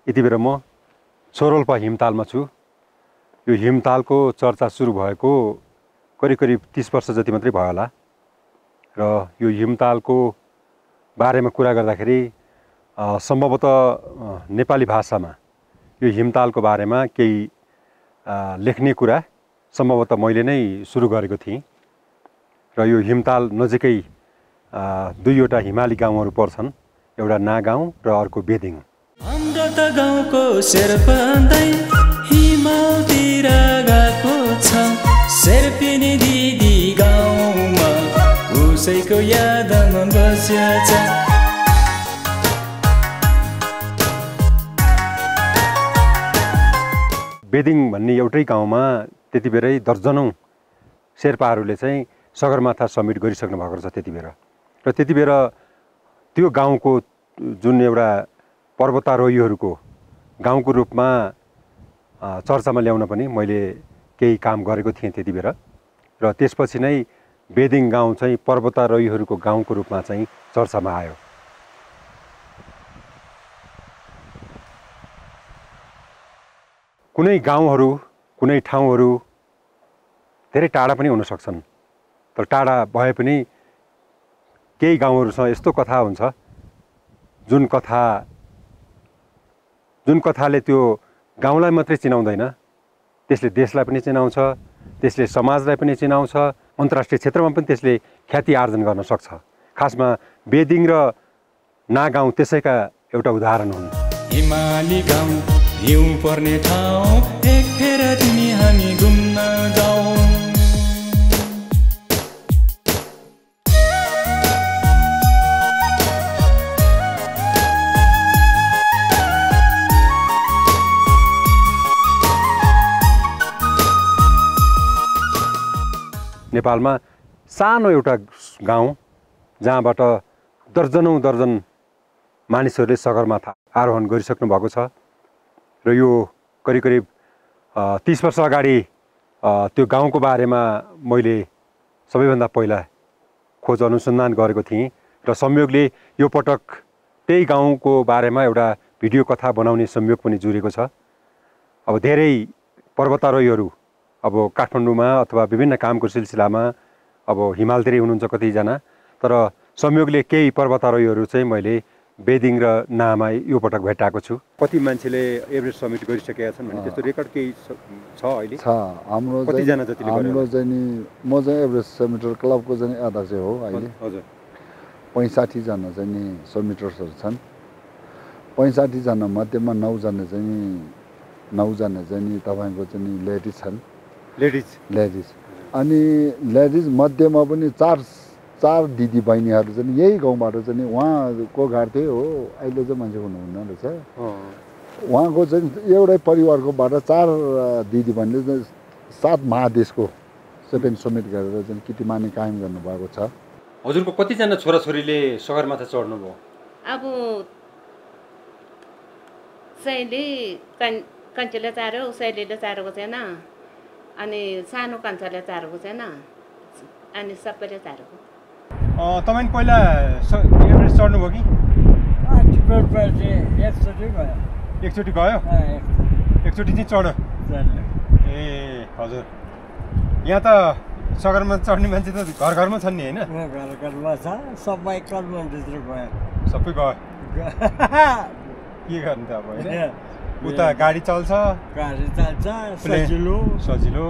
यति बेला म सोरोल्पा हिमतालमा छु। यो हिमतालको चर्चा सुरु भएको करिब करिब 30 वर्ष जति मात्रै भयो होला र यो हिमतालको बारेमा कुरा गर्दाखेरि सम्भवतः नेपाली भाषामा यो हिमतालको बारेमा केही लेख्ने कुरा सम्भवतः मैले नै सुरु गरेको थिएँ र यो हिमताल नजिकै दुईवटा हिमाली गाउँहरू पर्छन्, एउटा नागाउँ र अर्को बेदिङ। हाम्रो त गाउँको शेर्पान्दै हिमालतिर गएको छ, शेर्पिनी दिदी गाउँमा उसैको यादमा बस्छ। बेदिङ भन्ने एउटै गाउँमा त्यति बेरै दर्जनौँ शेर्पाहरूले चाहिँ सगरमाथा समिट गरिसक्नु भएको छ त्यति बेला। र त्यति बेला त्यो गाउँको जुन एउटा पर्वतारोहीहरूको गाउँको रूपमा चर्चामा ल्याउन पनि मैले केही काम गरेको थिएँ त्यति बेला। र त्यसपछि नै बेदिङ गाउँ चाहिँ पर्वतारोहीहरूको गाउँको रूपमा चाहिँ चर्चामा आयो। कुनै गाउँहरू, कुनै ठाउँहरू धेरै टाढा पनि हुन सक्छन्, तर टाढा भए पनि केही गाउँहरूसँग यस्तो कथा हुन्छ जुन कथाले त्यो गाउँलाई मात्रै चिनाउँदैन, त्यसले देशलाई पनि चिनाउँछ, त्यसले समाजलाई पनि चिनाउँछ, अन्तर्राष्ट्रिय क्षेत्रमा पनि त्यसले ख्याति आर्जन गर्न सक्छ। खासमा बेदिङ र नागाउँ त्यसैका एउटा उदाहरण हुन्। हिमाली गाउँ हिउँ पर्ने ठाउँ, एक फेर तिमी हामी घुम्न जाऊ। नेपालमा सानो एउटा गाउँ जहाँबाट दर्जन मानिसहरूले सगरमाथा आरोहण गरिसक्नु भएको छ र यो करिब करिब 30 वर्ष अगाडि त्यो गाउँको बारेमा मैले सबैभन्दा पहिला खोज अनुसन्धान गरेको थिएँ र संयोगले यो पटक त्यही गाउँको बारेमा एउटा भिडियो कथा बनाउने संयोग पनि जुरेको छ। अब धेरै पर्वतारोहीहरू अब काठमाडौँमा अथवा विभिन्न कामको सिलसिलामा अब हिमालतिरै हुनुहुन्छ कतिजना, तर संयोगले केही पर्वतारोहीहरू चाहिँ मैले बेदिङ र नामा यो पटक भेटाएको छु। कति मान्छेले एभरेस्ट समिट गरिसकेका छन् भने त्यस्तो रेकर्ड केही छ अहिले? छ, हाम्रो कतिजना जतिले गर्यो? हाम्रो चाहिँ नि म चाहिँ एभरेस्ट समिटर क्लबको चाहिँ अध्यक्ष हो अहिले। हजुर, 65 जना चाहिँ नि समिटर्सहरू छन्। 65 जना मध्येमा 9 जना चाहिँ नि तपाईँको चाहिँ नि लेडिज छन्। लेडिज अनि लेडिज मध्येमा पनि चार दिदी बहिनीहरू चाहिँ यही गाउँबाट चाहिँ नि उहाँको घर त्यही हो, अहिले चाहिँ मान्छे हुनुहुन्न रहेछ। उहाँको चाहिँ एउटै परिवारकोबाट 4 दिदी बहिनीले 7 महादेशको 7 समिट गरेर चाहिँ किटिमानी कायम गर्नुभएको छ। हजुरको कतिजना छोराछोरीले सगरमाथा चढ्नुभयो? अब सैले कान्छीले चार्यो, उसैले चारेको छैन, अनि सानो कान्छाले चारेको छैन, अनि सबैले चारेको। तपाईँ पहिला एभरेस्ट चढ्नुभयो कि? एकचोटि गयो? एकचोटि चाहिँ चढ्यो? ए हजुर, यहाँ त सगरमाथा चढ्ने मान्छे त घर घरमा छन् नि होइन? घर घरमा छ, सबै कर्मभित्र गयो, सबै गयो। के गर्नु त अब होइन? उता गाडी चल्छ, सजिलो।